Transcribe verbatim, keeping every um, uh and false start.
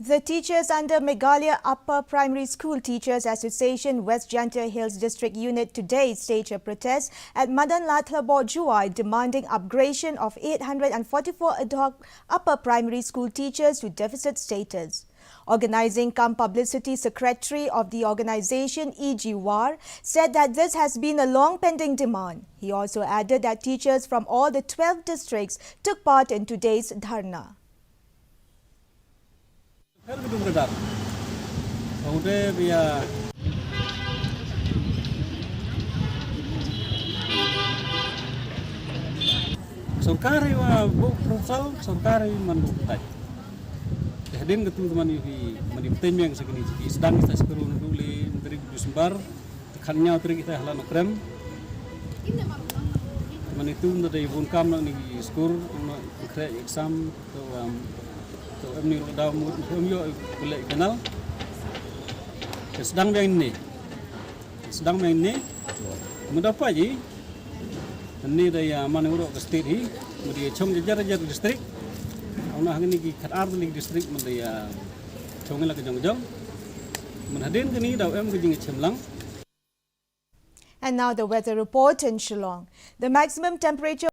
The teachers under Meghalaya Upper Primary School Teachers Association West Jaintia Hills District Unit today staged a protest at Madan Lathlabor Jowai, demanding upgradation of eight hundred and forty-four ad hoc upper primary school teachers to deficit status. Organizing cum publicity secretary of the organization, E G War, said that this has been a long pending demand. He also added that teachers from all the twelve districts took part in today's dharna. Her ka dum ka dar. Ka u de bia. Sorkar i wa bu proposal, sorkar i man bu tai. Te hadien ka tu man i, man i temiang sa kini ki sdang sa skru ndu le menteri December. Te khan nyaw trik ita hala na krem. Te man itu nda dei bun kam na ni skur na kre exam to, um, to em ni ro da mut em yo bele kenal. Te sdang biang ni. Sdang biang ni. Meda pa ji. Ni da ya man uro ka state hi. Meda ya chong jajar jajar district. Au na hang ni ki khat ar ni district meda ya chong la ka jong jong. Man hadien ka ni da em ka jing chemlang. And now the weather report in Shillong. The maximum temperature